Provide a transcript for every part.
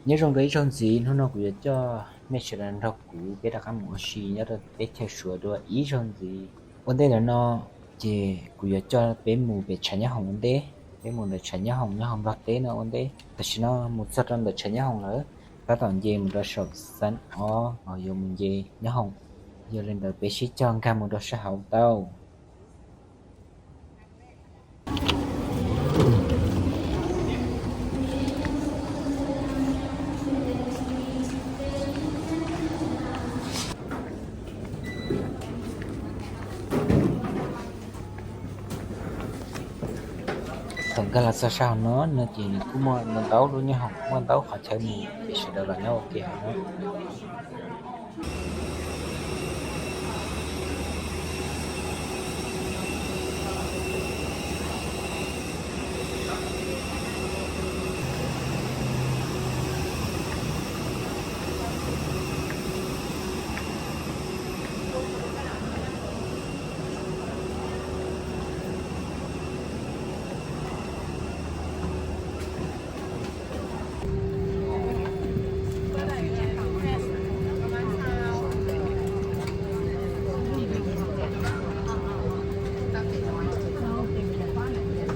Nyob zoo rau ib zaug ntxiv, hnub no kuv yuav coj nej sawv daws nrog kuv peb rov qab mus ua si nyob rau teb chaws Suav dua ib zaug ntxiv. Ua ntej ntawm no ces kuv yuav coj peb mus pem tshav nyob hoom ua ntej, peb mus ntawm tshav nyob hoom nyob hauv Nplog teb no ua ntej. Tam sim no mus txog rau ntawm tshav nyob hoom lawm, tab tom nce mus rau saum xab ob, yuav mus nce nyob hoom. Yog li ntawd peb sib cog nkag mus rau sab hauv tau. Thaum nkag los txog sab hauv no no ces nws kuj muaj ntau lub nyob hoom, muaj ntau qhov chaw mus ces sawv daws los nyob ua ke hauv no.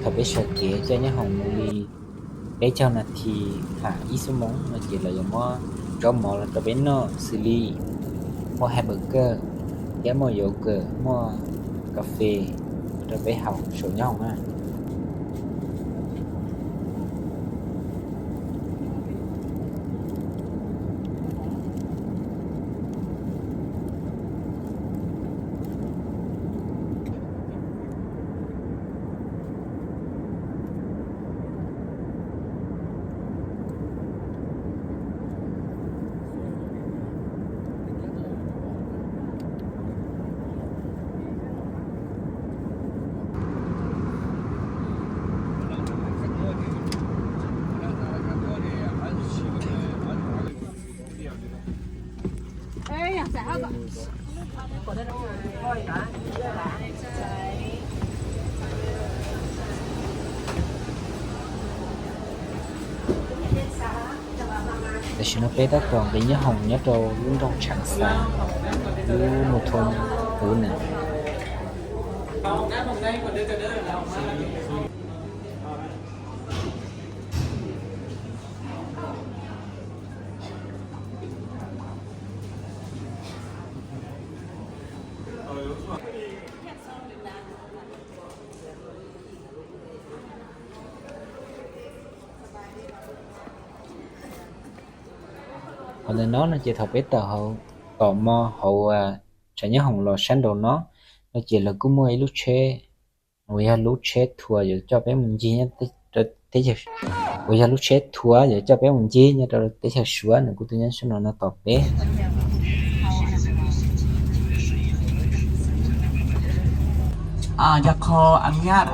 Thaum peb sawv kev caij nyob hoom mus li peb caug nas this ham ib xuab moos no ces lawv yuav muab zaub mov los rau peb noj xws li muaj hamburger thiab muaj yogurt, muaj kas fes rau peb haus saum nyob hoom na. Tam sim no peb tab tom nqis nyob hoom nyob rau lub nroog Tshav Xas, lub nus thoo Huv Nam. Qhov ntawm no no ces thaum peb tawm hauv, tom mo hauv tshav nyob hoom los sab nraud no, no ces lawv kuj muaj ib lub tsheb uas yog lub tsheb thuav yuav coj peb mus ncig nyob rau teb chaws, uas yog lub tsheb thuav yuav coj peb mus ncig nyob rau teb chaws Suav, nws kuj tuaj nyob sab no no tos peb. Aw, yog kho อนุญาต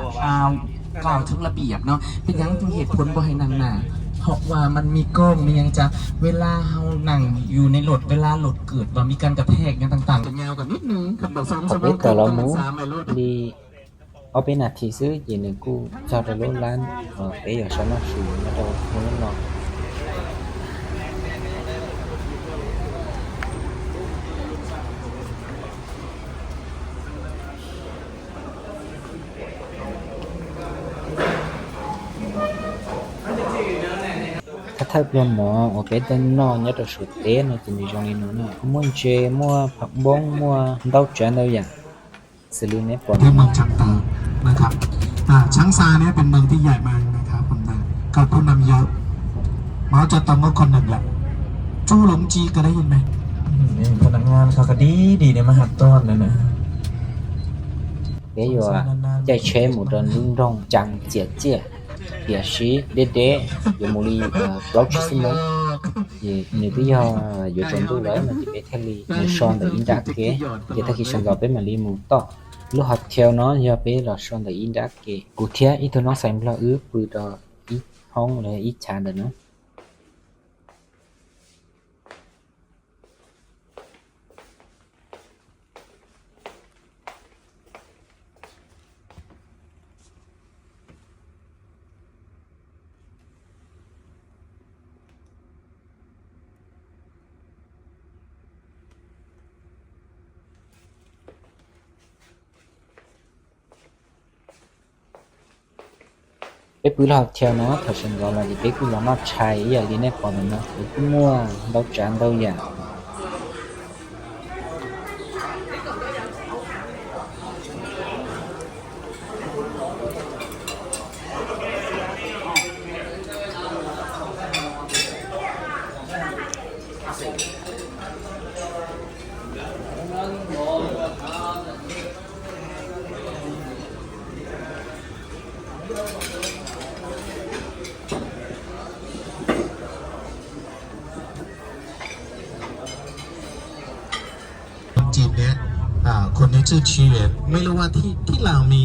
กล่าวถึงระเบียบเนาะ เป็นหยังถึงเหตุผลบ่ให้นั่งหน้า เพราะว่ามันมีกล้องมีหยังจ้ะ เวลาเฮานั่งอยู่ในรถ เวลารถเกิดว่ามีการกระแทกหยังต่างๆ จะยาวกว่านิดนึงครับ Thaum peb tawm los mus li ob peb nas this xwb ces nws kuj txog rau lub lab uas peb yuav sawv noj su nyob rau hauv lub no. Thawj thawj pluag mov uas peb tuaj noj nyob rau Suav teb no ces nws zoo li no na, muaj ntses, muaj pham npoob, muaj ntau tsav ntau yam xws li neb pom no. ช้างซาเนี่ยเป็นเมืองที่ใหญ่มากนะครับผมนะ ก็ผู้นำเยอะ เมาส์จอตองก็คนหนึ่งแหละ จู้หลงจีก็ได้ยินไหม พนักงานเขาก็ดีดีเนี่ยมาหัดต้อนนะนะ Peb yuav caij tsheb mus rau lub nroog Tshav Xas, tiam sis deb deb, yuav mus li plaub tsib xuab moos, ces nws twb yog yuav tsaus ntuj lawm no ces peb thiaj li mus so ntawm ib nrab kev, ces tag kis sawv ntxov peb mam li mus tom. Lub hotel no yog peb los so ntawm ib nrab kev, kuv thiab ib tug noob xais Nplog wb pw rau ib hoob los yog ib chav ntawm no. Peb pw lub hotel no thaum sawv ntxov los ces peb kuj los noj tshais ib yam li nej pom ntawm no, kuj muaj ntau tsav ntau yam.คนจีนเนี่ย อ่า คนนี้ชื่อชีเอ็ด ไม่รู้ว่าที่ที่ลาวมี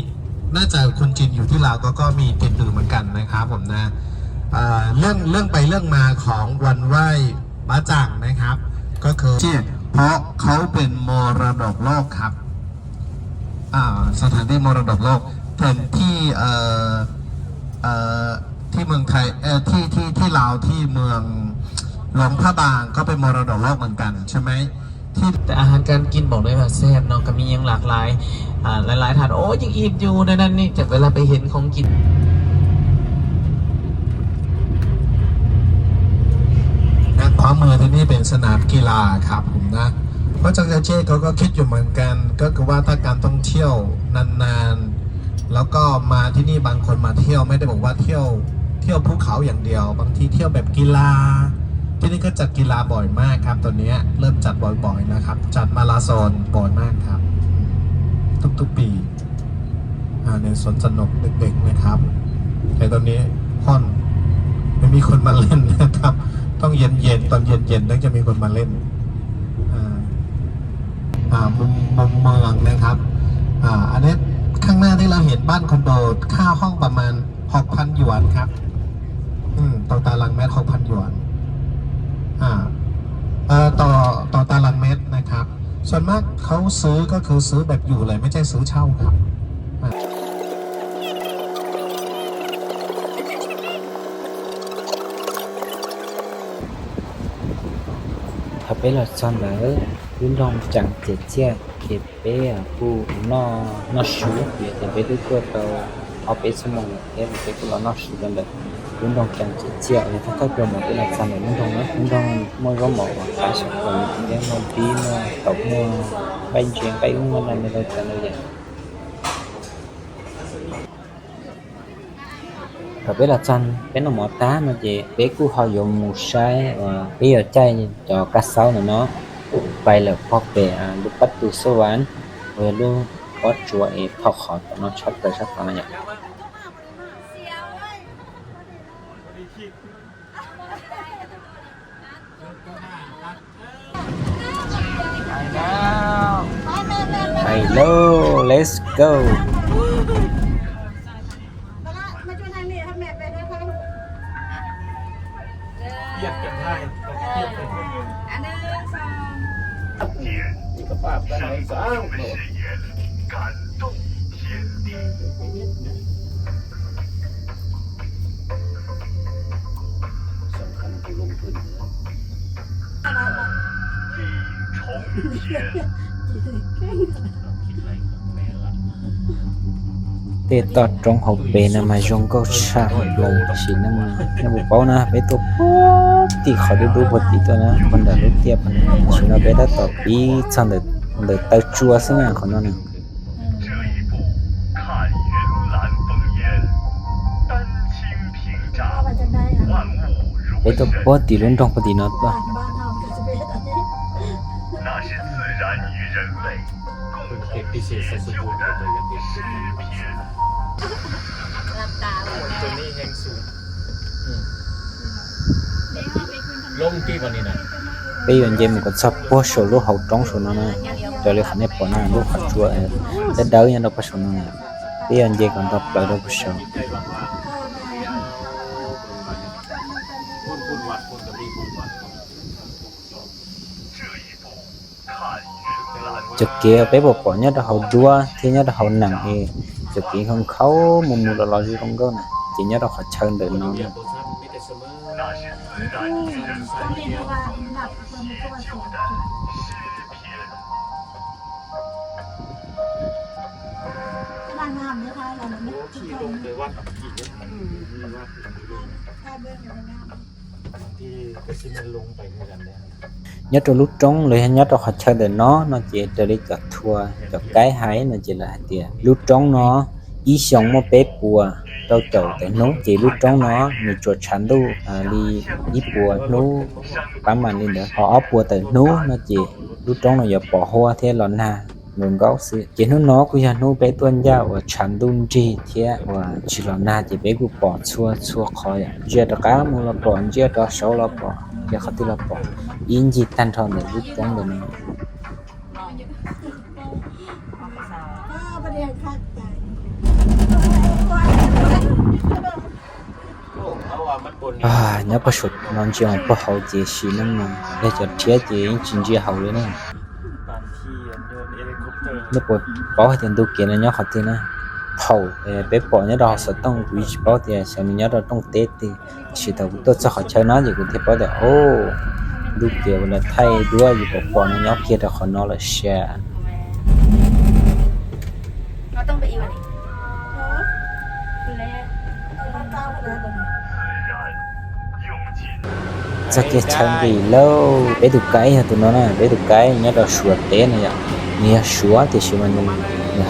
น่าจะคนจีนอยู่ที่ลาวก็ก็มีติดอยู่เหมือนกันนะครับผมนะ อ่า เรื่องเรื่องไปเรื่องมาของวันไหว้บ้าจ่างนะครับ ก็คือเพราะเขาเป็นมรดกโลกครับ อ่า สถานที่มรดกโลก เป็นที่ เอ่อ เอ่อ ที่เมืองไทย เอ่อ ที่ที่ที่ลาว ที่เมืองหลวงพระบาง ก็เป็นมรดกโลกเหมือนกันใช่ไหม ที่ แต่อาหารการกินบอกเลยว่าแซ่บเนาะ ก็มีอย่างหลากหลาย อ่า หลายๆท่าน โอ้ย ยังอิ่มอยู่ นั่นนั่นนี่ แต่เวลาไปเห็นของกิน ด้านขวามือที่นี่เป็นสนามกีฬาครับผมนะ เพราะจังเจ้าเจ้เขาก็คิดอยู่เหมือนกัน ก็คือว่าถ้าการท่องเที่ยวนานๆ แล้วก็มาที่นี่บางคนมาเที่ยวไม่ได้บอกว่าเที่ยวเที่ยวภูเขาอย่างเดียว บางทีเที่ยวแบบกีฬา ที่นี่ก็จัดกีฬาบ่อยมากครับ ตอนนี้เริ่มจัดบ่อยๆนะครับ จัดมาราธอนบ่อยมากครับ ทุกๆปี อ่า ในสวนสนุกเด็กๆนะครับ แต่ตอนนี้ห้อน ไม่มีคนมาเล่นนะครับ ต้องเย็นๆ ตอนเย็นๆ ถึงจะมีคนมาเล่น อ่า อ่า มุมมุมเมืองนะครับ อ่า อันนี้ข้างหน้าที่เราเห็นบ้านคอนโด ค่าห้องประมาณหกพันหยวนครับ อืม ต่อตารางเมตร หกพันหยวน อ่า เอ่อ ต่อ ต่อตารางเมตรนะครับ ส่วนมากเขาซื้อก็คือซื้อแบบอยู่เลย ไม่ใช่ซื้อเช่าครับ อ่า Thaum peb los txog ntawd, lub nroog Cees Ciam Ciaj ces peb kuj noj noj su, ces peb twb tuaj tau ob peb xuab moos lawm thiab, peb kuj los noj su rau ntawm lub nroog Cees Ciam Ciaj. Yog thawj thawj plaws mas peb los txog ntawm lub nroog na, lub nroog muaj zaub mov uas qab sab plaws, thiab muaj dib, muaj taum, muaj nqaij ntses, nqaij ub, muaj ntau ntau tsav ntau yam. Thaum peb los txog, peb noj mov tag no ces peb kuj ho yuav mus saib uas peb yuav caij cov kab xaub ntawm no pais lawm pog pem lub Pab Tus Xab Vas, uas yog lub pob tsuas es thauj qhov tom no tshaj plaws sab tod no yom. Pais lauj, let's go. Tej toj roob hauv pes no mas zoo nkauj tshaj plaws, tab sis nej puas paub na, peb tuaj puag tim qhov dub dub puag tim tuaj na, puag nram lub tiaj puag nram, tam sim no peb tab tom pib txog ntawm taw tsua xwb na qhov no na. 这一步看云岚烽烟，丹青屏障，万物如神。 Peb tuaj puag tim lub nroog puag tim no tuaj. 那是自然与人类共同写就的诗篇。 Peb yuav nce mus kom txog puag saum lub hauv roob saum no na, raws li qhov nej pom no lub qhov tsua dawb dawb nyob rau puag saum no na. Peb yuav nce kom tau plaws rau puag saud. Cov kev peb puas pom nyob rau hauv duab thiab nyob rau hauv nees es cov kev nkhaus nkhaus mus mus los los zoo nkauj na, ces nyob rau qhov chaw ntawm no na. Nyob rau lub roob los yog nyob rau qhov chaw ntawm no no ces raws li cov thua cov kaib hais no ces lawv hais tias lub roob no ib xyoo muaj peb puas rau caum tawm hnub, ces lub roob no nws tsuas tshav ntuj li ib puas hnub pab mam li ntawd, ho ob puas tawm hnub no ces lub roob no yuav pom huab thiab los nag nkaus nkaus xwb. Ces hnub no kuj yog hnub peb tuaj ncaj uas tshav ntuj nrig thiab uas tsis los nag ces peb kuj pom txhua txhua qhov yom. Ntsia rov qab mus los pom, ntsia rov saud los pom, ntsia qhov twg los pom, ib ncig tag nrho ntawm lub roob ntawm no. Nyob puag saum no ntsia mus puag hauv ces sim neej no yog cov rhiab ces yeej tsis ntsia hauv li na. Nej puas paub hais tias ntu kev no nyob qhov twg na? Thaum peb pom nyob rau hauv xov tooj kuv yeej tsis paub tias xyov nws nyob rau rooj teb twg, tab sis thaum kuv tuaj txog qhov chaw no ces kuv thiaj paub tias o, ntu kev uas lawv thaij duab yus pom pom no nyob kiag rau qhov no lawm sia. Txog kiag chaw nqis lauj, peb tus kaib yog tus no na, peb tus kaib nyob rau Suav teb no yom. Nws yog Suav tiam sis mas nws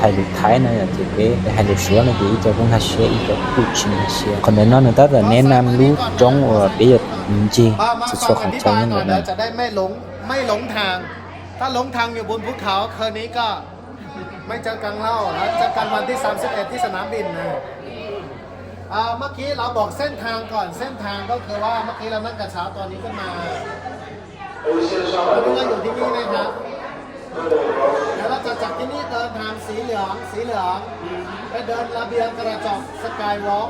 hais lus Thaib no yom, ces peb hais lus Suav no ces ib co kuj nkag siab ib co kuj tsis nkag siab. Qhov ntawm no nws tab tom neb nam lub roob uas peb yuav ncig txhua txhua qhov chaw nyob ntawm no. ไม่หลงทาง ถ้าหลงทางอยู่บนภูเขา คืนนี้ก็ไม่เจอกันแล้ว แล้วเจอกันวันที่สามสิบเอ็ดที่สนามบินนะ อ่า เมื่อกี้เราบอกเส้นทางก่อน เส้นทางก็คือว่าเมื่อกี้เรานั่งกระเช้าตัวนี้ขึ้นมา ตอนนี้เราอยู่ที่นี่นะครับ แล้วเราจะจากที่นี่เดินทางสีเหลือง สีเหลือง ไปเดินระเบียงกระจก Skywalk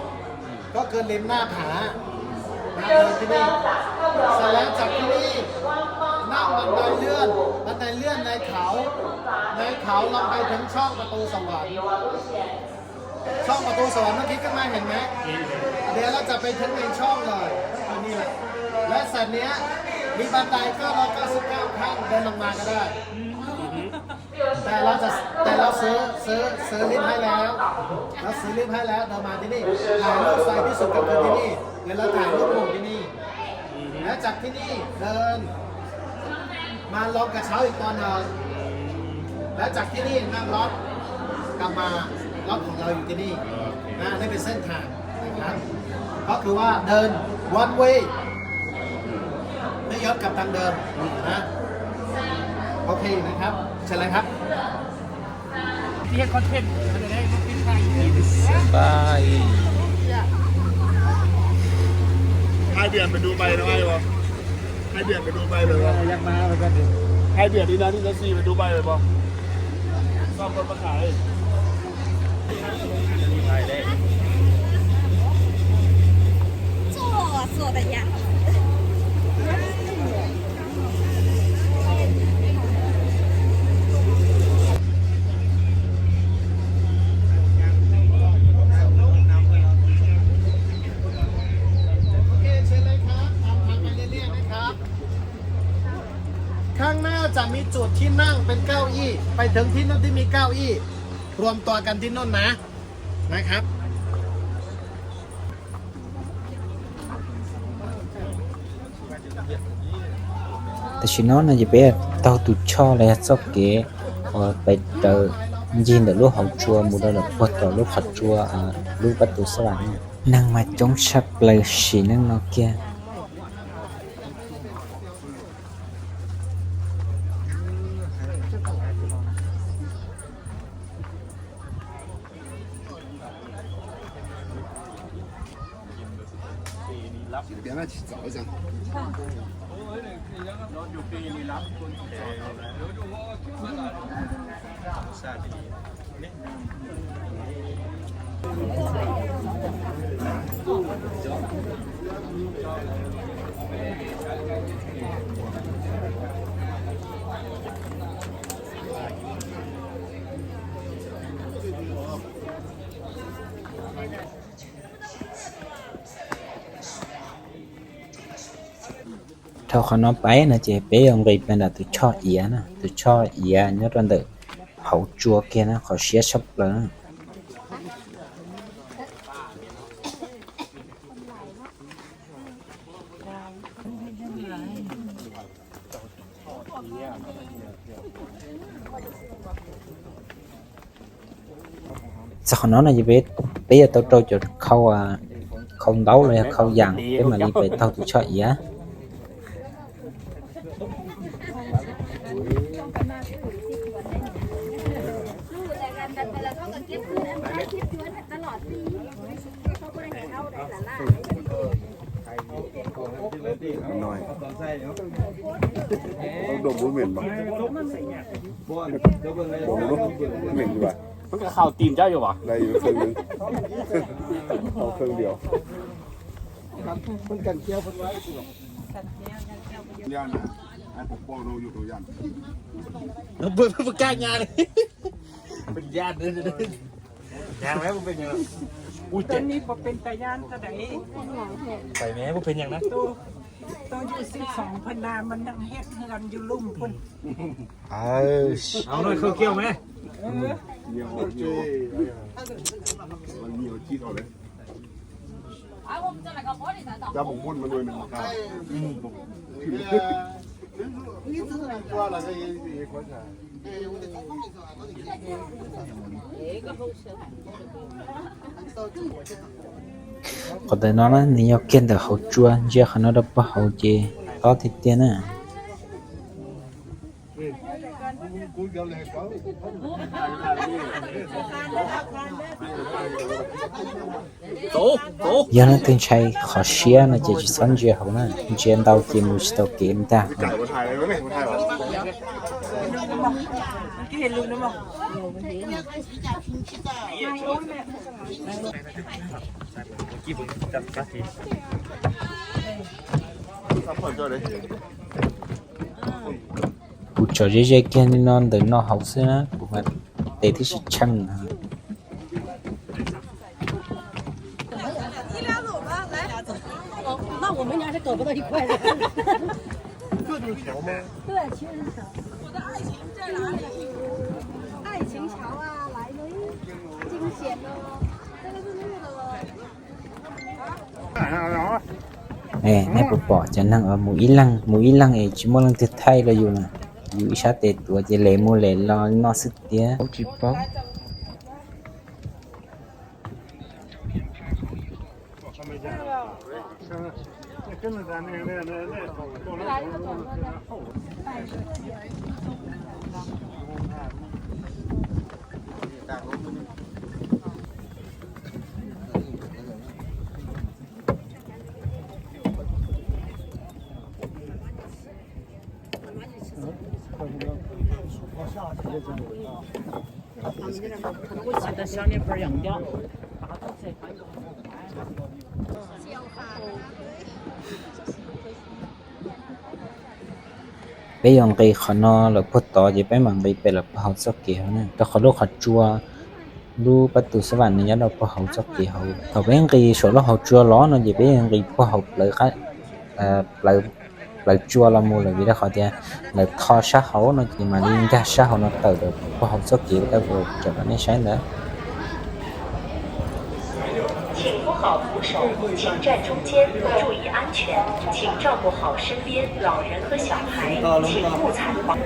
ก็คือริมหน้าผา นะ เดินที่นี่ เสร็จแล้วจากที่นี่ นั่งบันไดเลื่อน บันไดเลื่อนในเขา ในเขาลงไปถึงช่องประตูสวรรค์ ช่องประตูสวรรค์เมื่อกี้ขึ้นมาเห็นไหม เดี๋ยวเราจะไปถึงในช่องเลย ก็คือนี่แหละ และสันเนี้ยมีบันไดเก้าร้อยเก้าสิบเก้าขั้น เดินลงมาก็ได้ แต่เราจะ แต่เราซื้อ ซื้อ ซื้อลิฟต์ให้แล้ว เราซื้อลิฟต์ให้แล้ว เรามาที่นี่ ถ่ายรูปสวยที่สุดก็คือที่นี่ เดี๋ยวเราถ่ายรูปหมู่ที่นี่ แล้วจากที่นี่เดิน มาลงกระเช้าอีกตอนหนึ่ง แล้วจากที่นี่นั่งรถกลับมา รถของเราอยู่ที่นี่ นะ นี่เป็นเส้นทางนะครับ ก็คือว่าเดิน one way ไม่ย้อนกลับทางเดิมนะ โอเคนะครับ เชิญเลยครับ ที่เฮ็ดคอนเทนต์ สบาย Hai biển phải Dubai nó hay không? Hai biển phải Dubai phải không? Hai biển đi Nam đi Nam gì phải Dubai phải không? Sao con bắt phải? 坐，坐的呀。 โอเค เชิญเลยครับ ตามทางไปเรื่อยๆ นะครับ ข้างหน้าจะมีจุดที่นั่งเป็นเก้าอี้ ไปถึงที่นู่นที่มีเก้าอี้ รวมตัวกันที่นู่นนะ นะครับ Tam sim no no ces peb taug tus choj los yog txoj kev uas pais raws ncig ntawm lub hauv tsua mus rau lawm puag tom lub qhov tsua, lub pab tus xab vam no. Neeg mas coob tshaj plaws sim neej no kiag. Dhau qhov no pais no ces peb yuav nqis pais nram tus choj iav na, tus choj iav nyob rau ntawm hauv tsua kiag na, qhov siab tshaj plaws na. Txog qhov no no ces peb, peb yuav tau rau cov khau, khau ntaub los yog khau yas, peb mam li pem taug tus tsho iav. Tus no puas pem tag yas tag daim? Tus yug xib xoom pha na mas neeg hiab nkaus yug lub pun. Qhov ntawm no na nws yog kiag ntawm hauv tsua, ntsia qhov no rau puag hauv ces tob tiag tiag na. Yog leej twg ntshai qhov siab no ces tsis txhob ntsia hauv na, ntsia ntau ces mus tsis tau kev ntag. Kuv tsom ze ze kiag li no ntawm no hauv xwb na, kuv mas tes thiaj tsis tsheej. Nej puas pom cov neeg mus ib leeg mus ib leeg es tsis muaj leej twg thaij rau yus na, yus ib sab tes tuav ces lem mus lem los no xwb tiag tsis paub. Peb yuav nqis qhov no lawm puag tod ces peb mam nqis pem lawm puag hauv txoj kev hauv na, rau qhov lub qhov tsua, lub pab tus xab vam nws nyob rau puag hauv txoj kev hauv. Thaum peb nqis saum lub hauv tsua los no ces peb yuav nqis puag hauv plawv, plawv tsua los mus lawm vim rau qhov tias lawv tho sab hauv no ces mam li nkag sab hauv no tawm rau puag hauv txoj kev tau tsom rau nej saib ntawd. 请扶好扶手，请站中间，注意安全，请照顾好身边老人和小孩，请勿踩滑。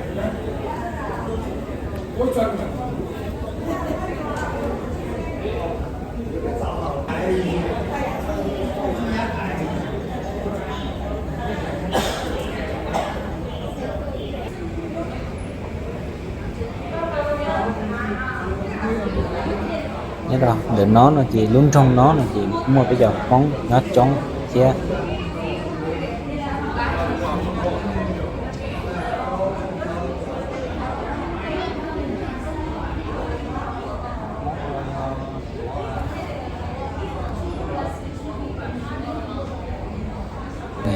Nyob rau ntawm no no ces lub nroog no no ces muaj peb cov Hmoob nyob coob thiab.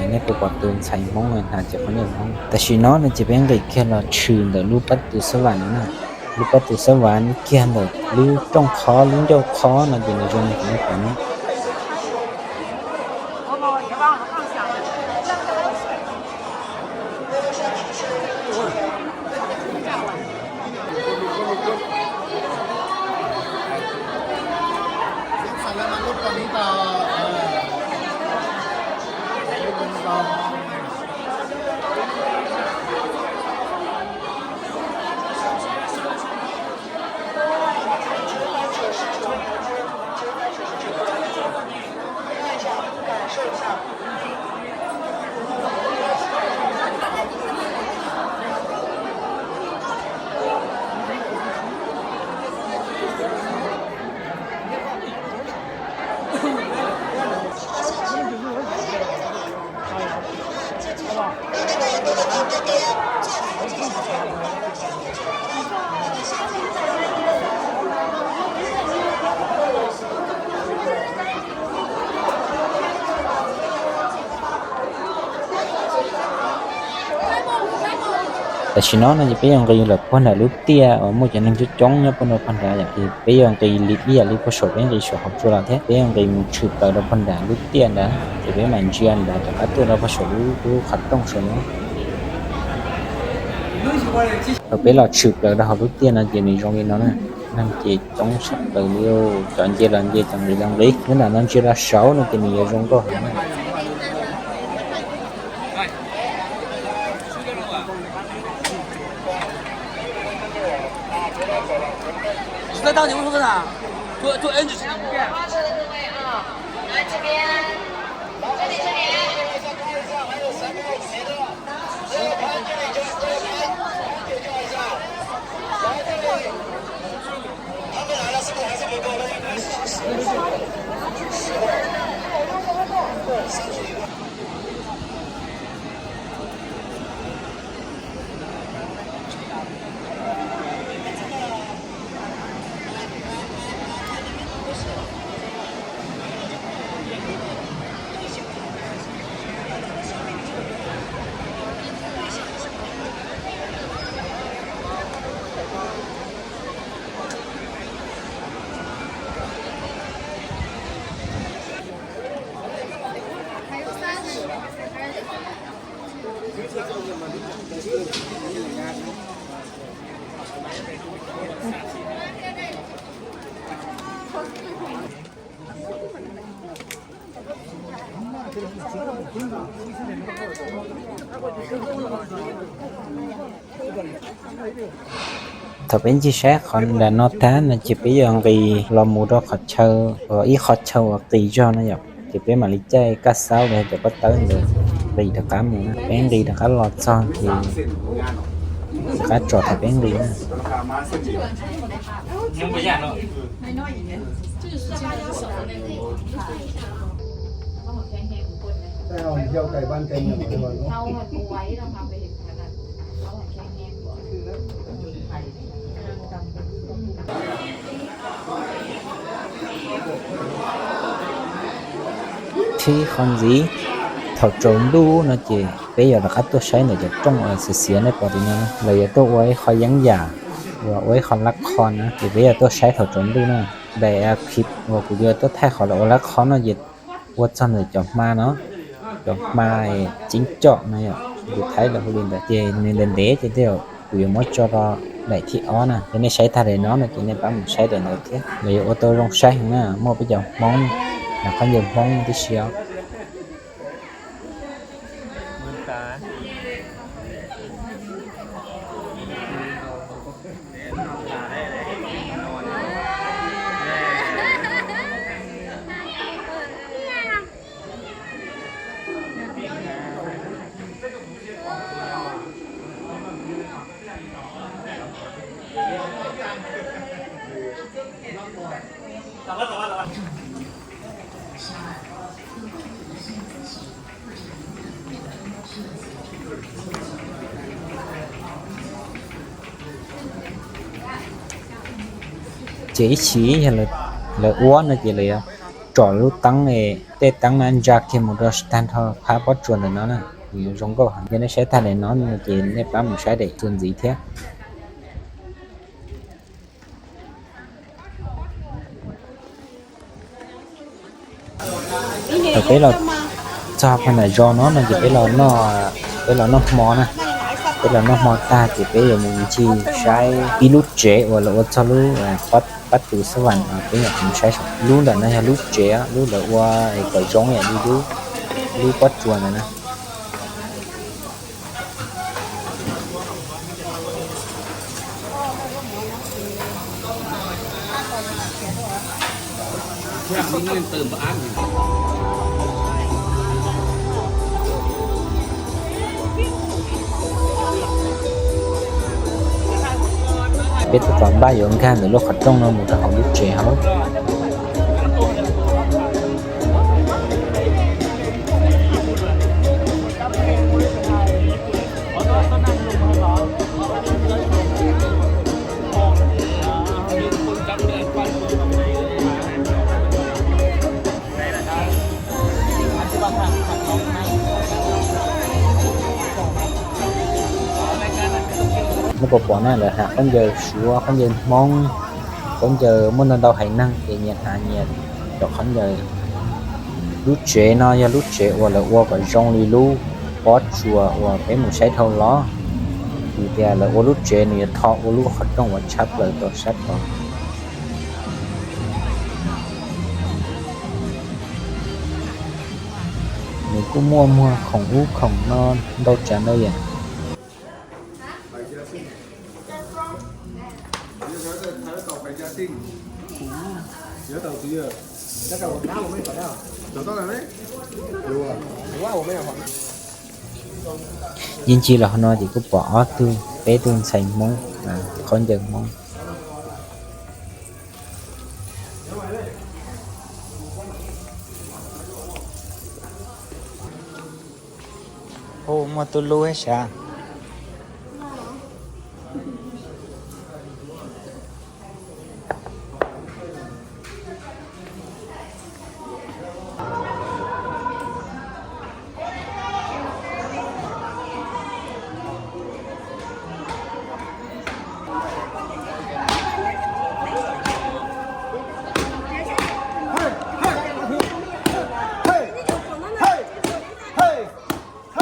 Nej puas pom tus ntxhais Hmoob no hnav cov poj niam Hmoob? Tam sim no no ces peb nqis kiag los tshwm ntawm lub pab tus xab vam no na. Lub pab tus xab vam nyob kiag ntawm lub rooj qhov lub ncauj qhov no ces nws zoo li qhov nej pom no. Tam sim no no ces peb yuav nqis lawm puag nram lub tiaj uas muaj cov neeg coob coob nyob puag nram puag nrad yom, ces peb yuav nqis li ib yam li puag saum peb nqis saum hauv tsua los thiab, peb yuav nqis mus tshwm plaws rau puag nram lub tiaj nrad, ces peb mam ntsia nrad rov qab tuaj rau puag saum lub, lub qhov rooj saum no. Thaum peb los tshwm plaws rau hauv lub tiaj no ces nws zoo li no na, neeg ces coob tshaj plaws li, cov nce los nce, cov nqis los nqis. Nyob nram no ntsia rau saud no ces nws yuav zoo nkauj heev na. Thaum peb ncig saib qhov nram no tag no ces peb yuav nqis los mus rau qhov chaw uas ib qho chaw uas qis zog no yom, ces peb mam li caij kaj xab los yog cov pob tawb ntawd nqis rov qab mus na. Peb nqis rov qab los txog ces rov qab tso thaum peb nqis na. Thib qhov ntxiv, thaum tsaus ntuj no ces peb yuav rov qab tuaj saib ntawm cov rooj xiav xiav nej pom tim no, lawv yuav tuaj ua ib qho yeeb yam uas ua ib qho lab qho na, ces peb yuav tuaj saib thaum tsaus ntuj na. Daim clip uas kuv yuav tuaj thaij qhov lawv ua lab qho no ces ua txog ntawm cov hma no, cov hma ceeb com no yom, tus Thaib lawv hu li ntawd, ces nws ntev ntev ces tej zaum kuv yuav muab tso rau daim thib ob na. Yog nej saib tag daim no no ces nej pab mus saib daim ntawd thiab, lawv yuav ua tau zoo saib heev na, muaj peb cov Hmoob, qhov ncauj Hmoob tib si os. Ces ib chim yog lawv ua no ces lawv yuav tsom lub teeb, tej teeb na ntsa kiag mus rau tag nrho phab pob tsuas ntawm no na, nws yuav zoo nkauj heev. Yog nej saib tag daim no no ces nej pab mus saib daim txuas ntxiv thiab. Thaum peb los txog pag nram zos no no ces peb los noj, peb los noj hmo na. Peb los noj hmo tag ces peb yuav mus ncig saib ib lub tsev uas lawv ua txog lub pab tus xab vam, peb yuav mus saib saib. Lub ntawm no yog lub tsev, lub lawv ua kom zoo ib yam li lub pob tsuas ntawd na. Peb tab tom npaj yuav nkag ntawm lub qhov rooj no mus rau hauv lub tsev hauv. Peb puas pom na, lawv hnav khaub ncaws Suav, khaub ncaws Hmoob, khaub ncaws muaj ntau ntau haiv neeg ces nyias hnav nyias cov khaub ncaws. Lub tsev no yog lub tsev uas lawv ua kom zoo li lub pob tsuas uas peb mus saib dhau los, vim tias lawv ua lub tsev nws yuav tho ua lub qhov rooj uas tshab plaws rau sab tod. Nws kuj muaj muag khoom ub khoom no ntau tsav ntau yam. Yeej tsis los hauv no ces kuj pom ob tug peb tug ntxhais Hmoob, khaub ncaws Hmoob. Hu muaj tub lub sav.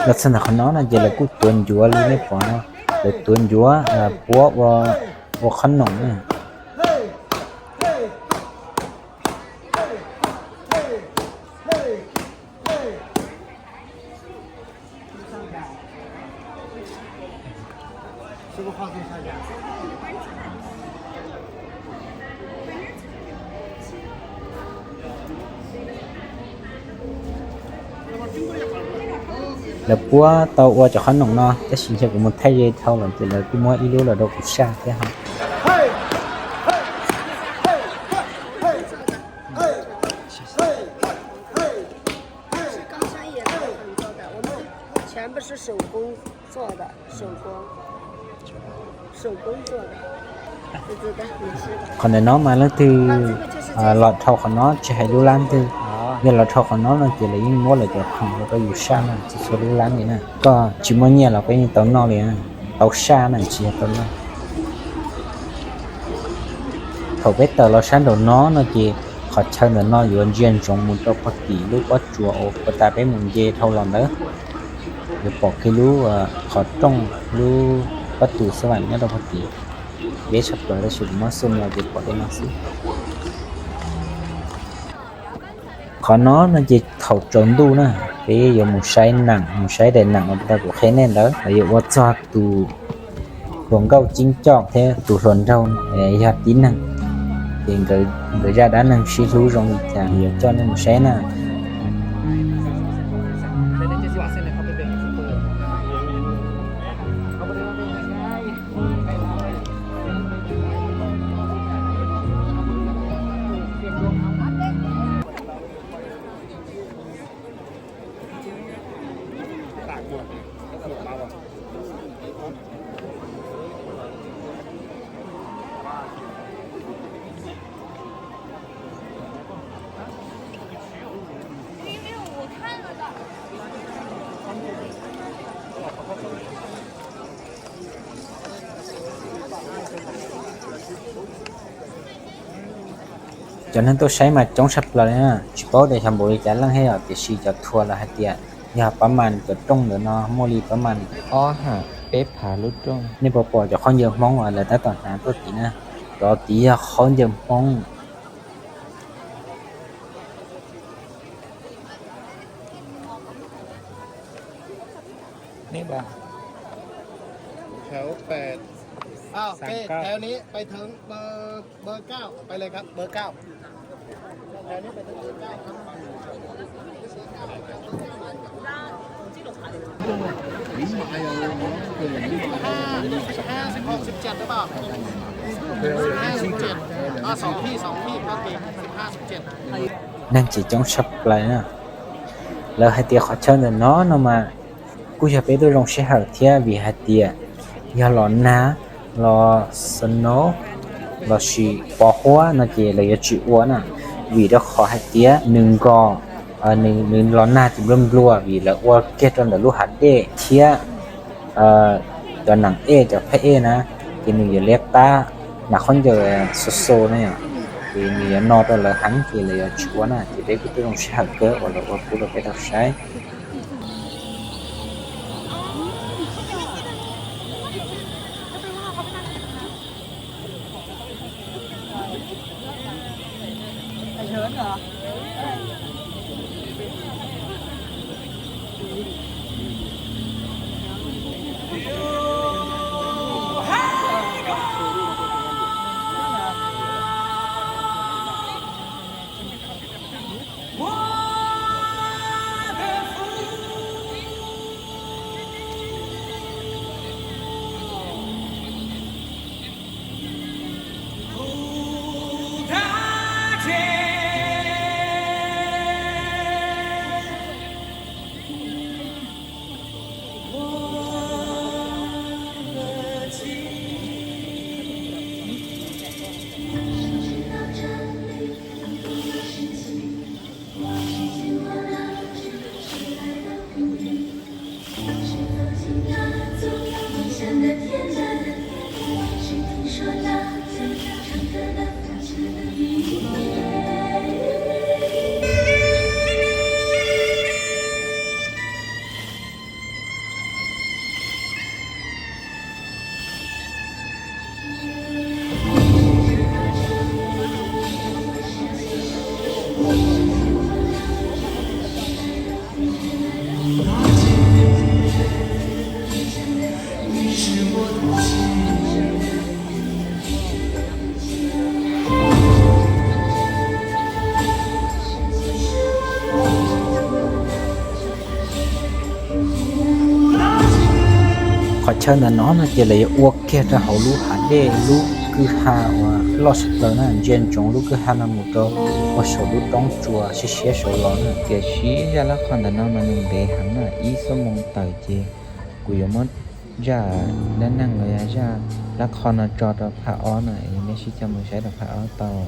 Los txog ntawm qhov no no ces lawv kuj tuav ncuav li nej pom no, lawv tuav ncuav puab ua qhob noom na. Lawv puab tau ua cov qhob noom no tab sis ntshe kuv mus thaij ze dhau lawm ces lawv kuj muab ib lub los rau kuv saj thiab hos. Qhov ntawm no mas leej twg los dhau qhov no tsis hais lub lab twg, yog los dhau qhov no no ces lawv yeej muab lawv cov khoom rau yus saj na, txhua txhua lub lab li na. Koj tsis muaj nyiaj los koj yeej tau noj li, tau saj na tsis yog tau noj. Thaum peb tawm los sab nraum no no ces qhov chaw ntawm no yuav ntsia ntsoov mus rau pog tim lub pob tsuas uas puag ta peb mus nce dhau los ntawd. Yuav pom kiag lub qhov rooj lub pob tw xab vam nyob rau pog tim. Deb tshaj plaws tab sis kuv muab xum los ces pom li no xwb. Qhov no no ces thaum tsaus ntuj na, peb yuav mus saib nam, mus saib daim nam uas puag ta kuv qhia nej ntawd, lawv yuav ua txog tus hluas nkauj ceeb coj thiab tus hluas nraug yog tib neeg, ces nkawd zaj dab neeg sib hlub zoo li cas yuav coj nej mus saib na. Cov neeg tuaj saib mas coob tshaj plaws li na, tsis paub tias xyov npaum li cas leej thiab os, tiam sis cov thuam lawv hais tias yog pab mas cov rooj ntawm no muaj li pab mas ob ham peb phav lub rooj. Nej puas pom cov khaub ncaws Hmoob uas lawv tab tom hnav tuaj tid na, cov tid yog khaub ncaws Hmoob. Neeg ces coob tshaj plaws na. Lawv hais tias qhov chaw ntawm no no mas kuj yog peb tuaj zoo sij hawm thiab vim hais tias yog los nag, los snow, lossis pos huab no ces lawv yuav tsis ua na, vim rau qhov hais tias nws nkos, nws los nag ces nplua nplua vim lawv ua kiag rau ntawm lub hav dej thiab Cov nam ej, cov phab ej na, ces nws yuav liab qab, hnav khaub ncaws xo xo na yom, ces nws yuav no rau lawv heev ces lawv yuav tsis ua na. Ces peb kuj tau zoo sij hawm kawg uas lawv ua pub rau peb tau saib. Qhov chaw ntawm no no ces lawv yuav ua kiag rau hauv lub hav dej, lub kwj ha uas loj tshaj plaws na, ntsia ntsoov lub kwj ha no mus rau ua saum lub roob tsua siab siab saud los na. Tiam sis zaj lab qho ntawm no mas nws ntev heev na, ib xuab moos tawm ces kuv yuav muab zaj dab neeg los yog zaj lab qho no tso rau phaj ob na, nej sib coj mus saib rau phaj ob tau.